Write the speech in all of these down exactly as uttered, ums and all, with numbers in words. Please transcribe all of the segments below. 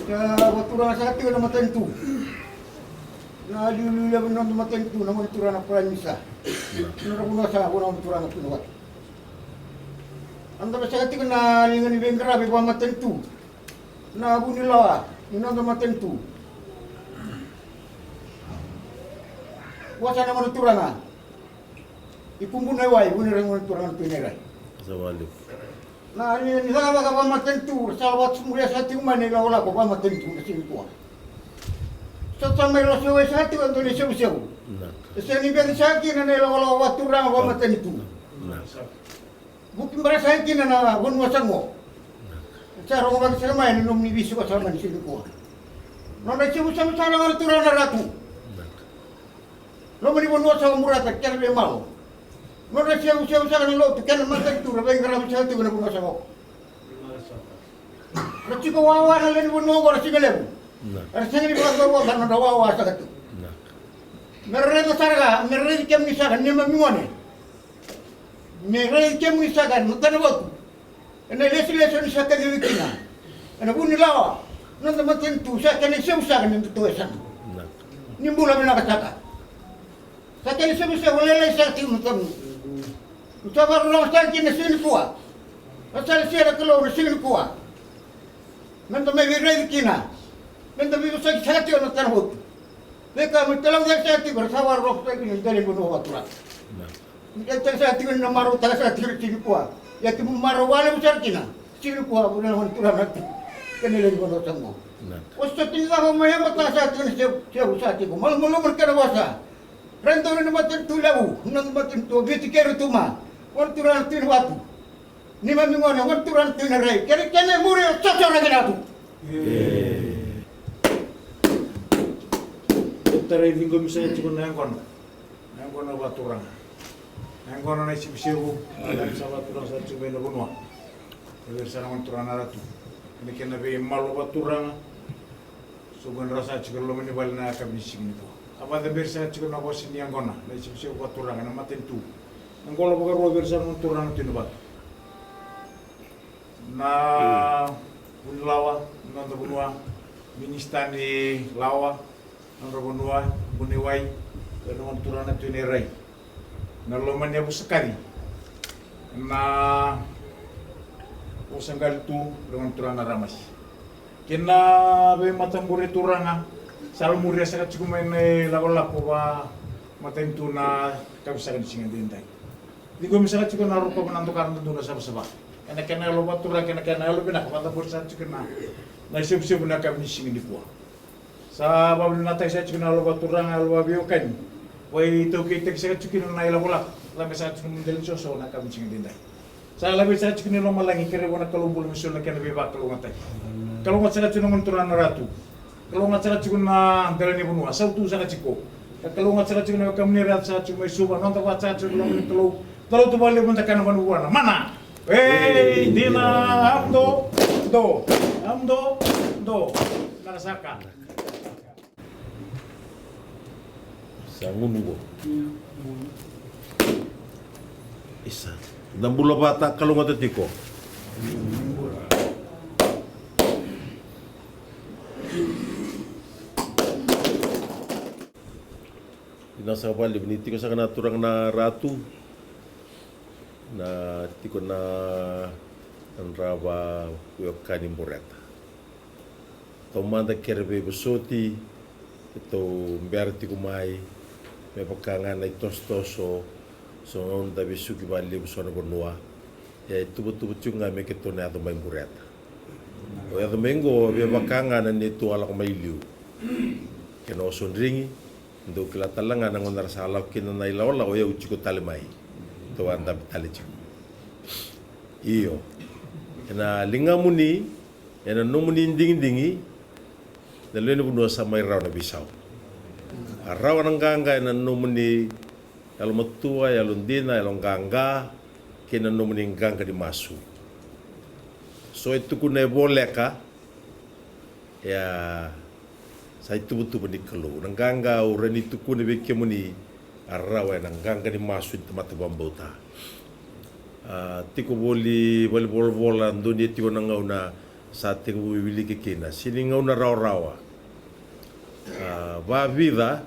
Sa vakaturaga saka tiko na matanitu. Na liuliu levu ni noda matanitu na gone turaga na Prime Minister. Na nodra vanua saka vua na gone turaga tu na watu. Eda vei saka tiko na liga ni veiqaravi vakamatanitu. Na vunilawa ni noda matanitu. Vua saka na gone turaga. I Kubuna i wai, vuni ira na gone turaga na Tui Nairai. Sa vakalevu. Na ni ni cakacaka vakamatanitu, ra sa vakatumuria saka tiko mai na ilakolako vakamatanitu na siga nikua. Sa sa mai losi wai saka tiko e dua na isevusevu. Naka. E sega ni beci saka kina na ilakolako vakaturaga vakamatanitu. Naka. Vuki bara saka kina na vanua sa qo. Naka. Sa rogo vaka saka mai na nomuni veisiko saka mai na siga nikua. Nodra isevusevu saka na gone turaga na Ratu. Naka. Loma ni vanua sa o Murata kena veimalo. Nodra isevusevu saka na lotu kena matanitu ra veiqaravi saka tiko na vanua sa o. Ra tiko wawa na lewe ni vanua oqo ra siga levu. Naka. Ra sega ni vakacauoca na nodra wawa saka tiko. Naka. Me ra raica sara ga, me ra raici kemuni saka neimami gone. Me raici kemuni saka na tana vatu. Ena ilesilesi ni sa kacivi kina. Ena vunilawa. Noda matanitu sa kena isevu saka ni datou yasana. Naka. Ni bula vinaka saka. Sa kena isevusevu lailai saka tiko na tamani. Ni sa vakarorogo saka kina na siga nikua. Sa lesia na Kalou na siga nikua. Meda mai veiraici kina. Meda veivosaki saka tiko na tana votu. Veika me talaucaki saka tiko na sa vakarorogo saka kina na dela ni vanua vakaturaga. Naka. Ni qai tale saka tiko ni na marautaka saka tiko na tiki nikua. Ia kemu marau vakalevu sara kina. Tiki nikua vuna na gone turaga na tu. Kena lewe ni vanua sa qo. Naka. O soti ni cava mai yamataka saka tiko na sevu, sevu saka tiko. Malumalumu na kena vosa. Rai donu ni matanitu levu. Na matanitu Viti kei Rotuma. Gone turaga na Tui Navatu. Neimami gone, gone turaga na Tui Nairai. Kena, kena muri o soso na kena tu. E tarai ciqomi saka tiko na yaqona. Na yaqona vakaturaga. Na yaqona na isevusevu, na yaqona sa vakaturaga saka tiko mai na vanua. Vei ira saka na gone turaga na Ratu. Kei na kena veimalo vakaturaga. Soqoni rawa saka tiko e loma ni vale na yakavi ni siga nikua. A vakacaberi saka tiko na vosa ni yaqona, na isevusevu vakaturaga, na matanitu. Na qolo vakarua vei ira saka na gone turaga na Tui Navatu. Na vunilawa, na noda vanua, minisita ni lawa, na nodra vanua, vuniwai, na gone turaga na Tui Nairai. Na loma ni yavu sa kaci. Na vosa qali tu, na gone turaga na Ramasi. Kei na veimataqali turaga, sa muria saka tiko mai na ilakolako vakamatanitu na yakavi saka ni siga edaidai. Ciqomi saka tiko na rokova na doka na dudua na savasava. Ena kena yalo vakaturaga, ena kena yalo vinaka, vakacabori saka tiko na, na isevusevu na yakavi ni siga nikua. Sa vakavinavinakataki saka tiko na yalo vakaturaga, yalo vakaveiwekani. Vakaitaukeitaki saka tiko kina na ilakolako. Cabe saka tiko na dela ni soso na yakavi ni siga edaidai. Sa laveti saka tiko na lomalagi, kerei vua na Kalou bula me soli na kena veivakalougatataki. Kalougata saka tiko na gone turaga na Ratu. Kalougata saka tiko na dela ni vanua, sautu saka tiko. Ka kalougata saka tiko na wekamuni era yaco saka tiko mai Suva, noda vaka saka tiko na loma ni Kalou. Kalou tu vakalevu, da kana vani vua na mana. Ei, dina, amdo, do, amdo, do. Naka saka. Sa gunu qo. Isa. Da bula vata, kalougata tiko. Ina sa vali ni tiko saka na turaga na Ratu. Na tiko na, na drava veiwekani Bureta. Taumada kere veivosoti, keitou bera tiko mai, me vaka ga na itosotoso, so na gauna da veisuki vakalevu so na vanua. E tuvatuva tiko ga me keitou na yaco mai Bureta. O yaco mai qo, vei vaka ga na neitou a lako mai liu. Kena osodrigi, dou kila tale ga na gauna era sa lako kina na ilawalawa, o yau tiko tale mai. Tou a dabe tale tiko. Io. Ena ligamuni, ena nomuni digidigi, na lewe ni vanua sa mai rawa na veisau. A rawa na qaqa ena nomuni yalomatua, yalodina, yaloqaqa, kei na nomuni qaqa ni masu. So e tukuna e voleka, ia, sa ituvatuva ni Kalou. Na qaqa au rawa ni tukuna vei kemuni, a rawa ena qaqa ni masu ni tamata vakabauta. A, tiko voli, voli volavola, donu e tiko na gauna, Sa tekivu wiliki kina, sega ni gauna rawarawa. A, vavica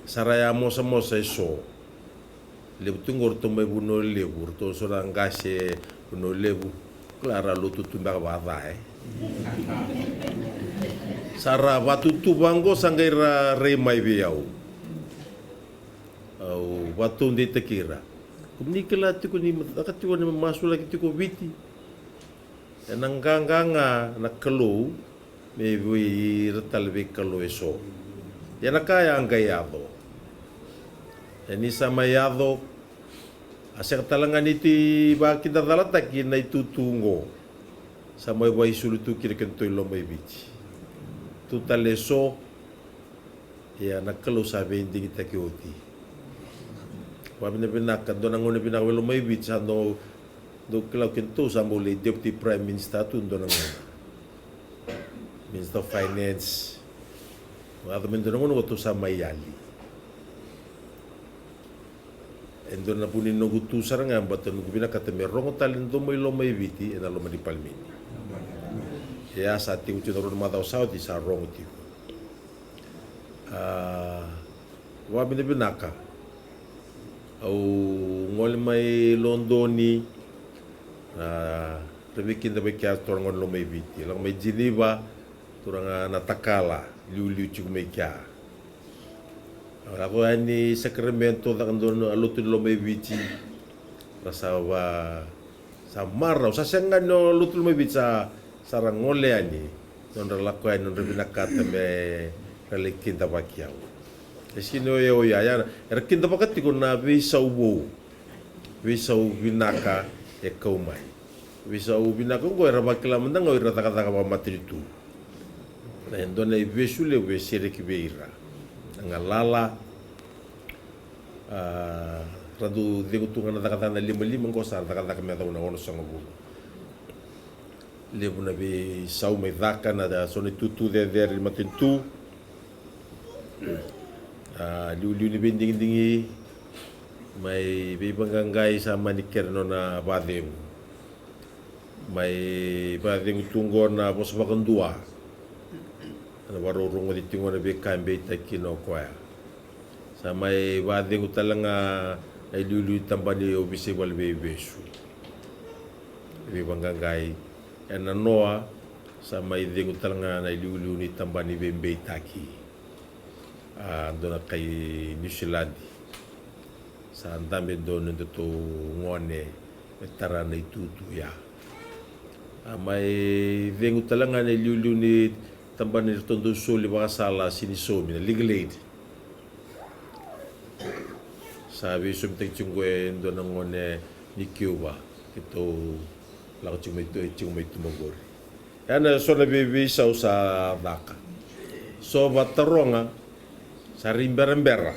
sa ra yamosamosa e so. Levu tu qo ratou mai Vanua Levu, ratou so na qase Vanua Levu. Kila ra lotu tu beka vaca, e. Sa ra vatutu vaqo, sa qai ra rai mai vei au. Au vataudeitaki ira. Kemuni kila tiko ni caka tiko ni masulaki tiko Viti. Ena qaqa ga na Kalou me vei ira tale vei Kalou e so. Ia na ka ya qai yaco. Ia ni sa mai yaco, a sega tale ga ni ti vakidacalataki na itutu oqo. Sa mai vaisulu tu kina kedatou i loma i Viti. Tu tale e so. Ia na Kalou sa veidigitaki oti. Vavinavinaka, dua na gauna vinaka vei loma i Viti, sa dou, dou kila kedatou sa bau lai Deputy Prime Minister tu dua na gauna. Minister of Finance. Yaco me dua na gauna ko tou sa mai yali. E dua na vu ni noqu tu sara ga, baleta noqu vinakata me rogo tale na dou mai loma i Viti ena loma ni palimini. Ia sa tiko tiko na rua na macawa sa oti sa rogo tiko. A, vavinavinaka. Au gole mai Lodoni, a, ra veikidavaki kea turaga na loma i Viti. Lako mai Geneva, turaga na Takala, liuliu tiko mai kea. Lako yani Sacramento, caka dua na lotu ni loma i Viti. Ra sa va, sa marau, sa sega ni lotu ni loma i Viti, sa, sa ra gole yani. Nodra lako yani, nodra vinakata me ra lai kidavaki au. E sega ni oya oya, ia, era kidavaka tiko na veisau vou. Veisau vinaka e kau mai. Veisau vinaka oqo era vakila mada ga o ira cakacaka vakamatanitu. Na e dua na ivesu levu e sereki vei ira. Na galala, a, ra dau cegu tu ga na cakacaka na limalima oqo sa cakacaka me yacova na onosagavulu. Levu na veisau mai caka na so na itutu cecere ni matanitu. A, liuliu ni veidigidigi, mai veivaqaqai sa mani kere nona vacegu. Mai vacegu tu qo na vosa vakadua. Na vakarorogoci tiko na veika e beitaki kina o koya. Sa mai vacegu tale ga na iliuliu ni tabana ni ovisa i valeniveivesu. Veivaqaqai. Ena noa, sa mai cegu tale ga na iliuliu ni tabana ni veibeitaki. A, dua na kai Niusiladi. Sa dabe dua na nodatou gone me tara na itutu ya. A mai cegu tale ga na iliuliu ni tabana ni ratou dau soli vakasala sega ni saumi, na Legal Aid. Sa veisomitaki tiko qo e dua na gone ni Kiuva, keitou lako tiko mai tu, tiko mai tu mai qori. Ia na so na veiveisau sa caka. So vataroga, sa ri berabera.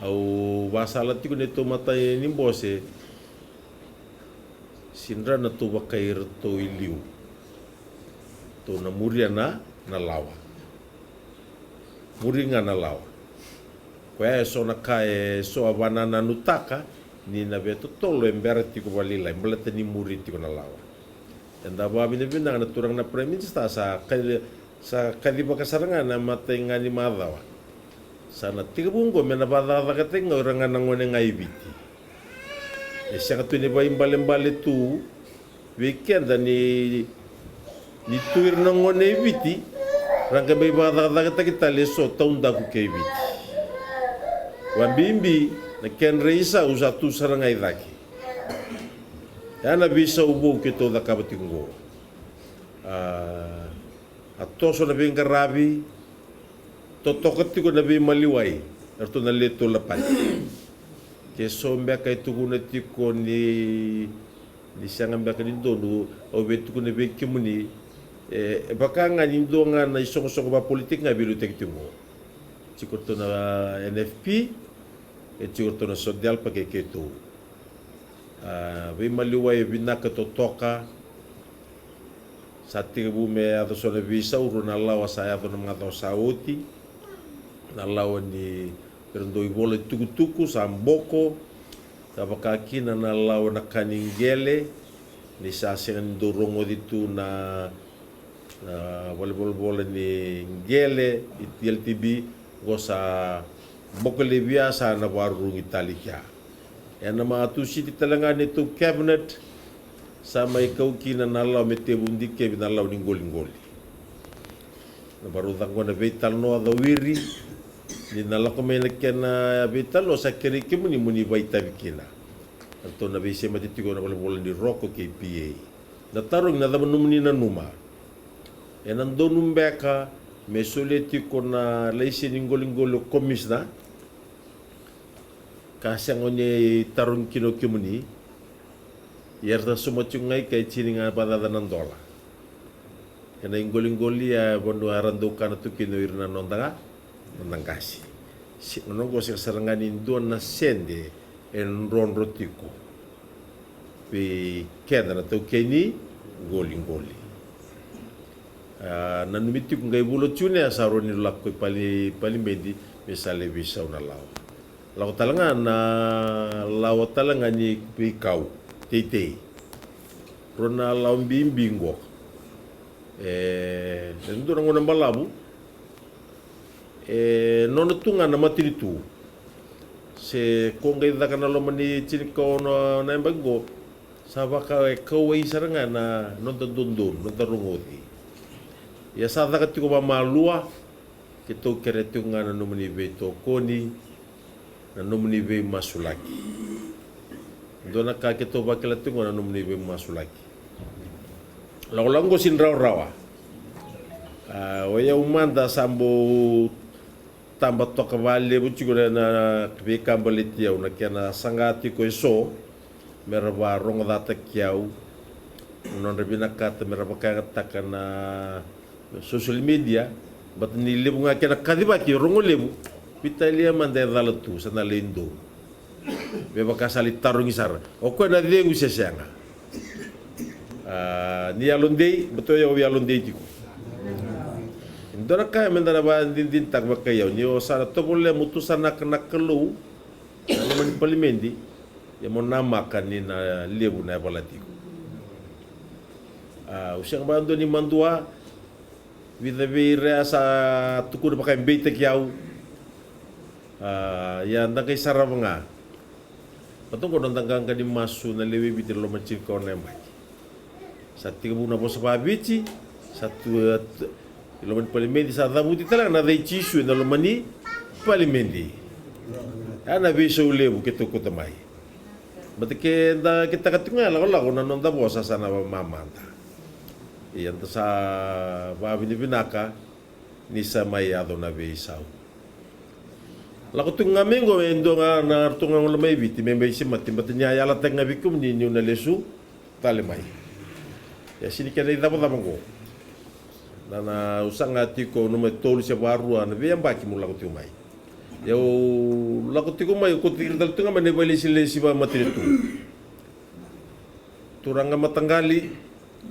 Au vasala tiko na neitou matai ni bose, sidra na tou vakai iratou i liu. Tou na muria na, na lawa. Muri ga na lawa. Koya e so na ka e so a vanananutaka ni na veitotolo e bera tiko vakalailai, baleta ni muri tiko na lawa. Eda vavinavinaka na turaga na Prime Minister sa kaci, sa kacivaka sara ga na matai ga ni macawa. Sa na tekivu oqo me na vakacakacakataki ga o ira ga na gone ga i Viti. E sega tu ni vakaibalebale tu vei keda ni, ni tu ira na gone i Viti, ra qai mai vakacakacakataki tale e so taudaku kei Viti. Vabibi na kedra isau sa tu sara ga i cake. Ia na veisau vou keitou cakava tiko oqo. A, a toso na veiqaravi, totoka tiko na veimaliwai, eratou na lewe tolu na pati. Ke so beka e tukuna tiko ni, ni sega beka ni donu, au via tukuna vei kemuni, e, e vaka ga ni dua ga na isoqosoqo vakapolitiki ga e veiliutaki tiko. Tiko ratou na N F P, e tiko ratou na SODELPA kei keitou. A, veimaliwai e vinaka, totoka. Sa tekivu me yaco so na veisau, rua na lawa sa yaco na macawa sa oti. Na lawa ni, era dau ivola itukutuku sa boko. Sa vaka kina na lawa na ka ni qele. Ni sa sega ni dau rogoci tu na, na valenivolavola ni qele i T L T B, qo sa boko laivi a sa na varurugi tale kea. Ena ma Tusiti tale ga ni tou cabinet, sa mai kau kina na lawa me tevu dikevi na lawa ni qoliqoli. Na varau caka qo na veitalanoa cawiri, ni na lako mai na kena veitalanoa sa kerei kemuni mo ni vaitavi kina. Ratou na veisemati tiko na valenivolavola ni Roko kei P A. Na tarogi na cava nomuni nanuma. Ena donu beka me solia tiko na laiseni qoliqoli o komisina, ka sega ni tarogi kina o kemuni. Ia era ta sauma tiko ga i ke e tini ga vakacaca na dola. Ena iqoliqoli a vanua era dau kana tu kina o ira na noda ga, noda qase. Se, na noqu sega sara ga ni dua na sede e drodro tiko vei keda na taukei ni qoliqoli. A, nanumi tiko qai vula o June sa rawa ni lako i pali, palimedi me sa lai veisau na lawa. Lako tale ga na lawa tale ga ni veikau teitei. Rua na lawa bibi qo. E, e dua na gauna balavu. E nona tu ga na matanitu. Se ko qai caka na loma ni tinikaono na yabaki qo, sa vaka e kauwai sara ga na noda dodonu, noda rogoci. Ia sa caka tiko vakamalua, keitou kerea tiko ga na nomuni veitokoni, na nomuni veimasulaki. Dua na ka keitou vakila tiko ga na nomuni veimasulaki. Lakolako qo sini rawarawa. A, o yau mada sa bau taba toka vakalevu tiko na, na veika baleti au, na kena saga tiko eso me ra vakarogocataki au, na nodra vinakata me ra vakayagataka na social media, baleta ni levu ga kena kacivaki, rogo levu. Veitalia mada e cala tu, sa na lai donu. Me vaka sa lai tarogi sara, o koya na cegu se sega. A, ni yalodei, baleta o yau yalodei tiko. Dua na ka me da na vakadinadinataka vakai au, ni o sa na tovolea mo tusanaka na Kalou ena loma ni palimedi, ia mo namaka ni na levu na yavala tiko. A, au sega vakadua ni madua, vica vei ira sa tukuna vaka e beitaki au. A, ia da qai sarava ga. Baleta qo noda qaqa ni masu na lewe i Viti ena loma ni tinikaono na yabaki. Sa tekivu na vosa vakaviti, sa tu, e, tu, i loma ni palimedi, sa cavuti tale ga na yaca i Jisu ena loma ni palimedi. A, na veisau levu keitou kauta mai. Baleta ke da kitaka tiko ga e lakolako na noda vosa sa na vakamamada. Ia da sa vakavinavinaka ni sa mai yaco na veisau. Lako tiko ga mai qo e dua ga na ratou ga gole mai Viti me mai semati, baleta ni a yalataki ga vei kemuni niu na lesu tale mai. Ia sini kena icavacava qo. Na, na, au saga tiko, au nanuma e tolu se vakarua na veiyabaki meu lako tiko mai. Ia au lako tiko mai, au kauti ira tale tu ga mai na ivakalesilesi vakamatanitu. Turaga Mataqali,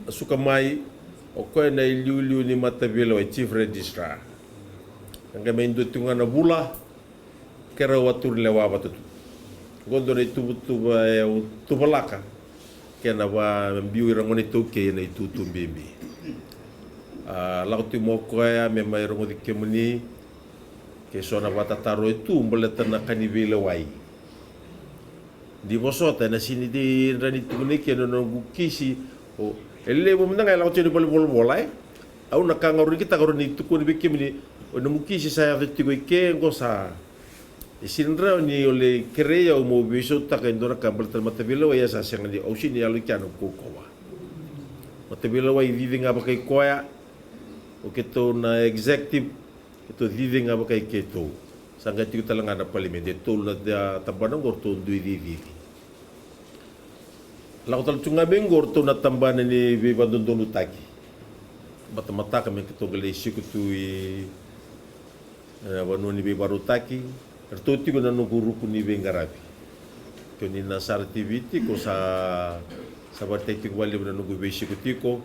a suka mai, o koya na iliuliu ni mataveilewai, Chief Registrar. A qai mai dua tiko ga na vula, keirau a turilewa vata tu. Qo dua na ituvatuva e au tuvalaka, kena vakabiu ira gone iTaukei ena itutu bibi. A, lako tiko mai o koya me mai rogoci kemuni, kei so na vakatataro e tu, baleta na ka ni veilewai. Ni vosota, ena sini dei dra ni tukuni kina na noqu kisi, o, e levu mada ga e lako tiko ni valenivolavola, e. Au na ka ga au rekitaka, au ni tukuna vei kemuni, o nomu kisi sa yaco tiko i ke, qo sa. E sini rawa ni o lai kerei au meu veisautaka e dua na ka baleta na mataveilewai, ia sa sega ni, au sini yalo i kea na kaukauwa. Mataveilewai cici ga vakai koya, o keitou na executive, keitou cici ga vakai keitou. Sa qai tiko tale ga na palimedi, e tolu na, a, tabana qo ratou dui cicivi. Lako tale tu ga mai qo ratou na tabana ni veivakadodonutaki. Matamataka me keitou qai lai siko tu i, e, vanua ni veivakarautaki. Ratou tiko na noqu ruku ni veiqaravi. Keu ni na Sara T V tiko sa, sa vakaraitaki tiko vakalevu na noqu veisiko tiko.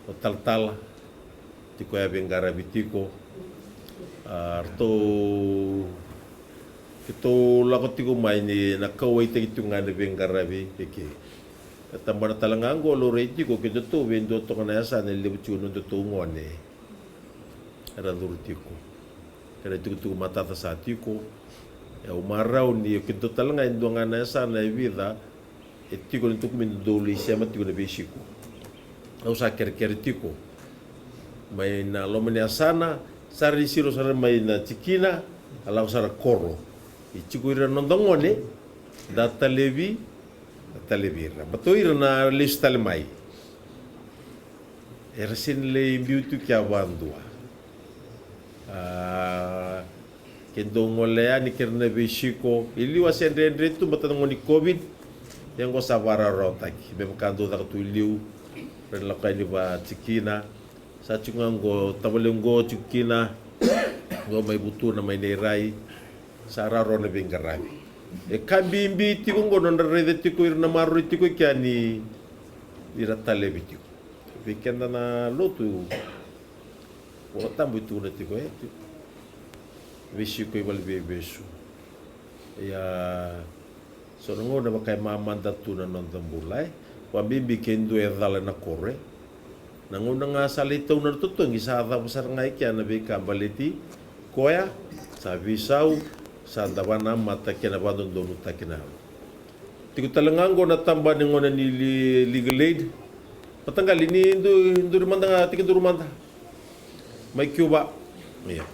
O talatala tiko ya veiqaravi tiko. A, ratou, keitou lako tiko mai ni na kauwaitaki tiko ga na veiqaravi eke. E tabana tale ga oqo, laurai tiko, keitou vei dua toka na yasana e levu tiko na nodatou gone era curu tiko. Kena itukutuku matata sa tiko. E au marau ni keitou tale ga e dua ga na yasana e vica e tiko ni tuku me dodou lai sema tiko na veisiko. Au sa kerekere tiko mai na loma ni yasana, sa ra isiro sara mai na tikina, a lako sara koro. E tiko ira na noda gone, da talevi, da talevi ira. Matou ira na lesu tale mai. Era sega ni lai biu tu kea vadua. A, ke dou gole yani kei ira na veisiko, i liu a se dredre tu, baleta na gauna ni COVID. Ia oqo sa vakarawarawataki me vaka dou caka tu i liu, ra na lako yani vatikina. Sa tiko ga oqo, tavale oqo tiko kina, oqo mai Vutuna, mai Nairai. Sa rawarawa na veiqaravi. E ka bibi tiko oqo, nodra raica tiko ira na maroroi tiko kea ni ira talevi tiko. Vei keda na lotu, Vola Tabu e tukuna tiko, e, veisiko i vale veivesu. Ia, so na gauna vaka e mamada tu na noda bula, e. Vakabibi ke dua e cala ena koro, e. Na gauna ga sa lai tau na totogi, sa cava sara ga i kea na veika baleti koya, sa veisau, sa dava na mata kei na vakadodonutaki na yalo. Tiko tale ga oqo na tabana ni gone ni li-, Legal Aid. Mataqali ni du-, duri mada ga, tiki duru mada. Mai Cuba. Ia.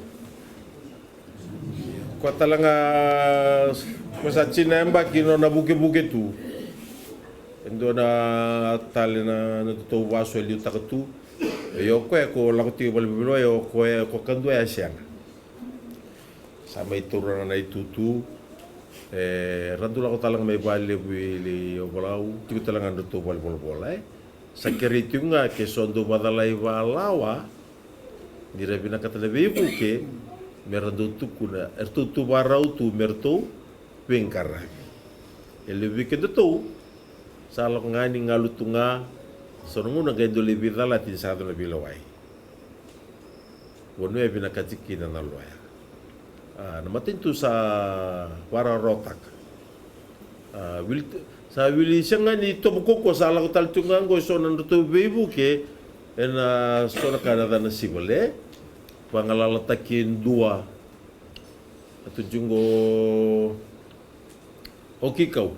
Koya tale ga, koya sa tini na yabaki nona vukevuke tu. E dua na tale na, na totou vasu e liutaka tu. Io, o koya ko lako tiko i vale ni veilewai, o koya ko kadua ya sega. Sa mai taura na itutu. E, ra dau lako tale ga mai vale vei Ovalau, tiko tale ga na nodratou vale volavola, e. Sa kerei tiko ga ke so dau vakacalai vakalawa, ni ra vinakata na veivuke, me ra dau tukuna, eratou tu vakarau tu me ratou veiqaravi. E levu vei kedatou sa lako ga ni galu tu ga, so na gauna qai dau lai veicalati ni sa yaco na veilewai. Vanua e vinakati kina na loya. A, na matanitu sa vakarawarawataka. A, wili, sa wili sega ni tovo kaukaua, sa lako tale tu ga oqo e so na nodratou veivuke ena so na ka na yacana civil, e. Vagalalataki e dua. A tu tiko oqo o Kikau.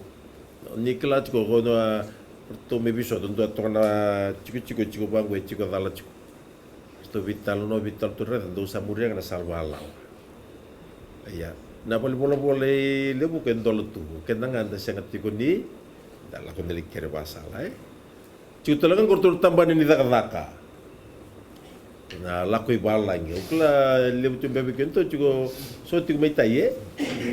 Ni kila tiko ko na ratou mai Visota, dua toka na tikotiko, tiko vaqo, e tiko cala tiko. Ratou veitalanoa, veitalanoa tu, raica, dou sa muria ga na sala vakalawa. Ia, na vale volavola i Levuka e dola tu, keda ga da sega tiko ni da lako da lai kere vakasala, e. Tiko tale ga oqo ratou na tabana ni cakacaka. Na lako i valagi. Au kila levu tu beka vei kedatou tiko, so tiko mai tai, e.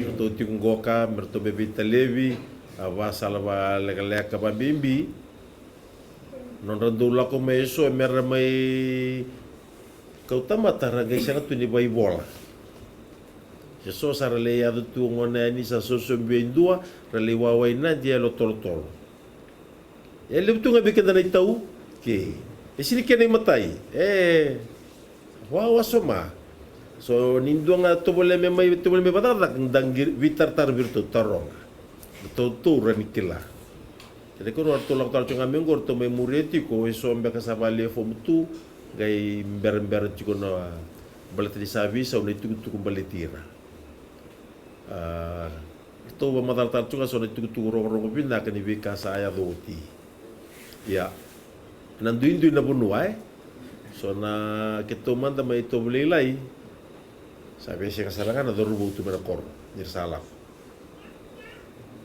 Ratou tiko qoka, me ratou mai veitalevi, a vakasala vakalekaleka vakabibi. Nodra dau lako mai eso, me ra mai kauta mata, ra qai sega tu ni vakaivola. Eso sa ra lai yaco tu gona yani sa sosomi vei dua, ra lai wawa i Nadi, yalo tolotolo. E levu tu ga vei keda na iTaukei. E sega ni kena imatai. E wawa soma. So ni dua ga tovolea me mai, tovolea me vakacakacaka, da qiri, veitaratara vei iratou, taroga. Ratou, ratou rawa ni kila. Kena ikarua, ratou lako tale tiko ga mai oqo, ratou mai muria tiko eso beka sa vale fomu tu, qai berabera tiko na baleta ni sa veisau na itukutuku baleti ira. A, ratou vakamacalataka tiko ga so na itukutuku rogorogo vinaka ni veika sa yaco oti. Ia, na duidui na vanua, e. So na keitou mada mai Tovu Lailai, sa veisega sara ga na cauravou tu mai na koro ni ra sa lako.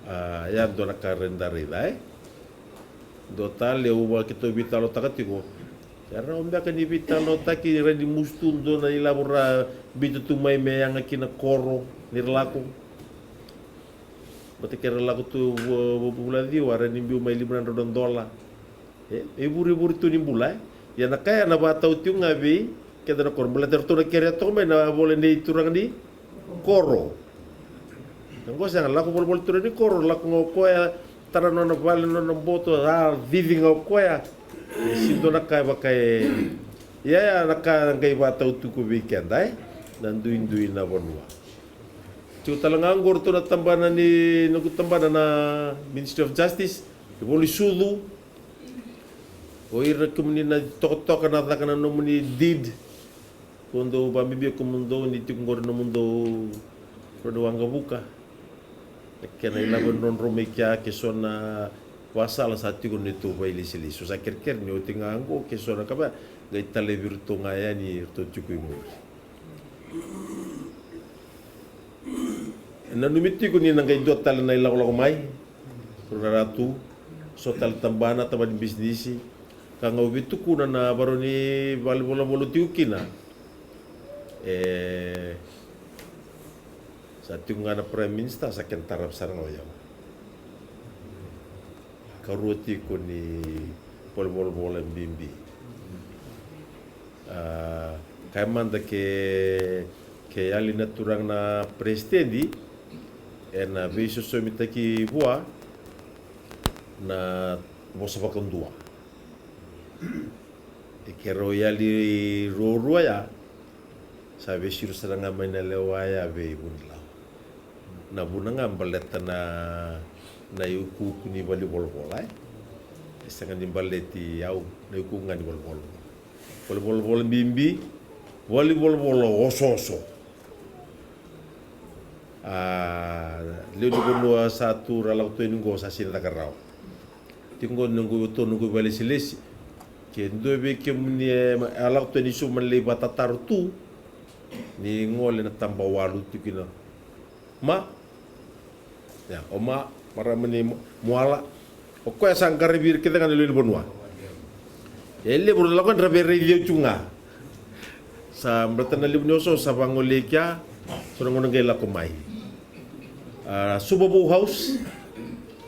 A, ia dua na ka rawa ni da raica, e. Dua tale au vaka keitou veitalanoataka tiko. E rawa beka ni veitalanoataki, rawa ni musu tu dua na ilavo ra biuta tu mai me yaga ki na koro ni ra lako. Baleta ke ra lako tu vu-, vu-, vula ciwa, rawa ni biu mai lima na drau na dola. E, e vurivuri tu ni bula, e. Ia na ka ya na vakatau tiko ga vei keda na koro. Baleta ratou na kerea toka mai na ivola nei turaga ni koro. Na qo sega, lako volavola turaga ni koro, lako ga o koya, tara nona vale, nona boto, a cici ga o koya. E sega ni dua na ka e vaka e. Ia, ia na ka qai vakatau tiko vei keda, e. Na duidui na vanua. Tiko tale ga oqo ratou na tabana ni, noqu tabana na Ministry of Justice. Voli sucu, o ira kemuni na tokatoka na caka na nomuni deed. Ko dou vabibi kemudou ni tiko qori nomudou rua ni waqavuka. E kena ilavo drodro mai kea ke so na vasala sa tiko ni tu vailesilesi. So sa kerekere ni oti ga qo ke so na kava qai talevi iratou ga yani iratou tiko i muri. E nanumi tiko ni na qai dua tale na ilakolako mai. Rau na ratu so tale tabana, tabana ni bisinisi. Ka ga au veitukuna na varau ni valenivolavola tiko kina. E sa tiko ga na Prime Minister sa kena tarava sara ga o yau. Karua tiko ni valenivolavola bibi. A, kaya mada ke, ke yali na turaga na peresitedi ena veisosomitaki vua na vosa vakadua. E ke rau yali ruarua ya sa veisiro sara ga mai na lewa ya vei Vunilawa. Na vuna ga baleta na, na iukuuku ni valenivolavola, e. E sega ni baleti au na iukuuku ga ni valenivolavola. Valenivolavola bibi, valenivolavola osooso. A, lewe ni vanua sa tu ra lako tu yani qo sa sega ni caka rawa. Tiko qo noqu, to noqu vailesilesi. Ke dua vei kemuni e, a lako tu yani so mani lai vatataro tu. Ni gole na taba walu tiko kina. Ma. Ia, o ma, marama ni Muala. O koya sa qaravi ira kece ga na lewe ni vanua. E levu ra lako yani ra veiraici au tiko ga. Sa baleta na levu ni osooso sa vagolei kea. So na gauna qai lako mai. A, Suva Vou House.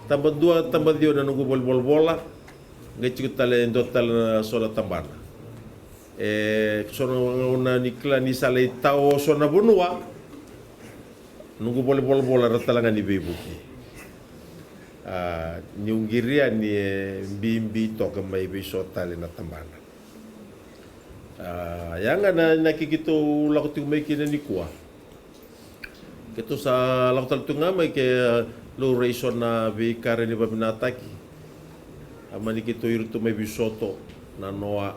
Taba dua, taba ciwa na noqu valenivolavola. Qai tiko tale e dua tale na so na tabana. E so na gauna ni kila ni sa lai tao so na vanua. Noqu valenivolavola era tale ga ni veivuke. A, niu qiri yani e bibi toka mai vei so tale na tabana. A, ya ga na, na keitou lako tiko mai kina nikua. Keitou sa lako tale tu ga mai ke, a, laurai so na veika rawa ni vavinakataki. A, mani keitou ira tu mai Visoto, na noa,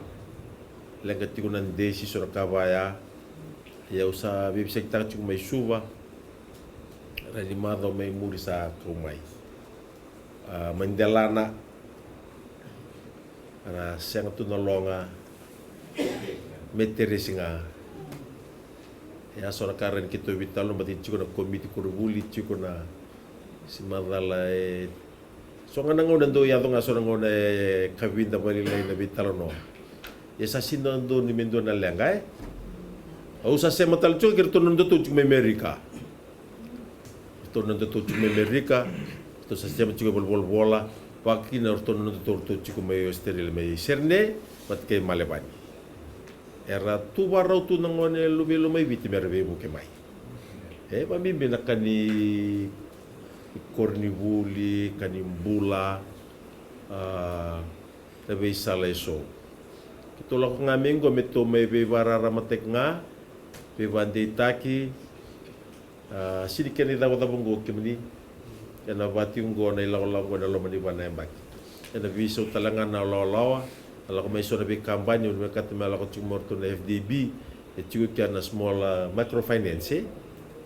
leqa tiko na desi so na ka vaya. Ia au sa veiveisakitaka tiko mai Suva. Rai ni macawa mai muri sa kau mai. A, mai Delana. A, na sega tu na loga. Me teresi ga. Ia so na ka rawa ni keitou veitalanoa, baleta ni tiko na komiti koronivuli, tiko na si macala e So ga na gauna e dau yaco ga so na gauna e kavida vakalailai na veitalanoa. Ia sa sega ni dodonu me dua na leqa, e. Au sa sema tale tiko kei ratou na nodatou tiko mai Amerika. Ratou na nodatou tiko mai Amerika, ratou sa sema tiko e valenivolavola, vakakina ratou na nodatou ratou tiko mai Australia, mai Sydney vata kei Melbourne. Era tu vakarau tu na gone luve i Lomaiviti me ra veivuke mai. E vabibi na ka ni koronivuli, ka ni bula, a, na veisala eso. Keitou lako ga mai qo me tou mai veivakararamataki ga, veivakadeitaki. A, sega ni kena icavacava oqo kemuni. Ena vati oqo na ilakolako ena loma ni va na yabaki. Ena veisau tale ga na lawalawa, na lako mai so na veikabani, au vinakata me lako tiko mai o ratou na F D B, e tiko kina na small, a, microfinance, e.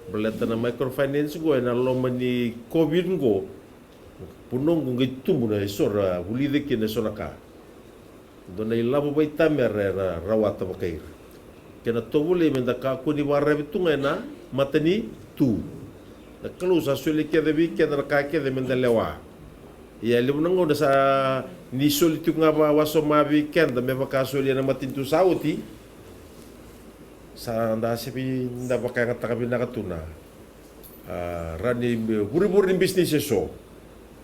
Baleta na microfinance oqo ena loma ni COVID oqo, vanua oqo qai tubu na eso ra vulica kina eso na ka. Dua na ilavo vaitamera era rawata vakai ira. Kena tovolei meda kakua ni vakararavi tu ga ena matanitu. Na Kalou sa solia kece vei keda na ka kece meda lewa. Ia levu na gauna sa ni soli tiko ga vakawasoma vei keda me vaka soli ena matanitu sa oti. Sa da se vinaka, vakayagataka vinaka tu na A, ra ni vurevure ni bisinisi eso.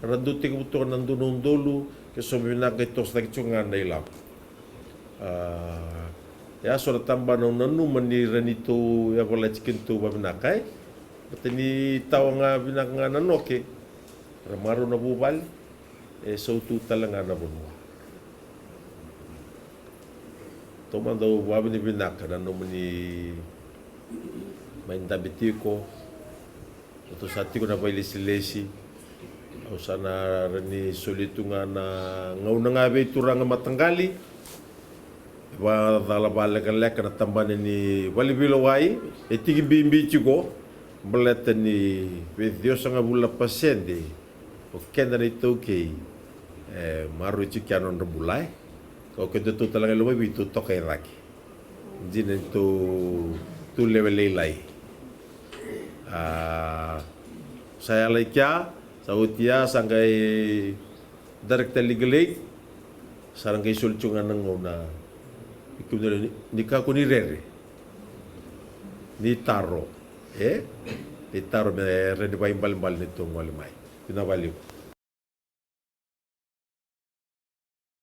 Ra dau tekivu toka na dua na udolu, ke so vinaka e tosotaki tiko ga na ilavo. A, e a so na tabana au nanuma ni ra ni tou yavalati kina tou vavinaka, e. Baleta ni tawa ga vinaka ga na noke. Ra marau na vuvale. E sautu tale ga na vanua. Taumada au vakavinavinaka na nomuni mai dabe tiko. Ratou sa tiko na vailesilesi. A, Sa na rawa ni soli tu ga na gauna ga vei turaga mataqali. E vakacala vakalekaleka na tabana ni valeveilewai, e tiki bibi tiko baleta ni vei ciwasagavulu na pasede o keda na iTaukei e maroroi tiko kina na nodra bula. E kau kedatou tale ga i Lomaiviti tou toka i cake. Dina ni tou tu lewe lailai. A, sa yala i kea, sa oti ya, sa qai Director Legal Aid, sa ra qai soli tiko ga na gauna. Ni kemudou ni, ni kakua ni rere, ni taro, e? Ni taro me rawa ni vakaibalebale ni tou gole mai. Vinaka vakalevu.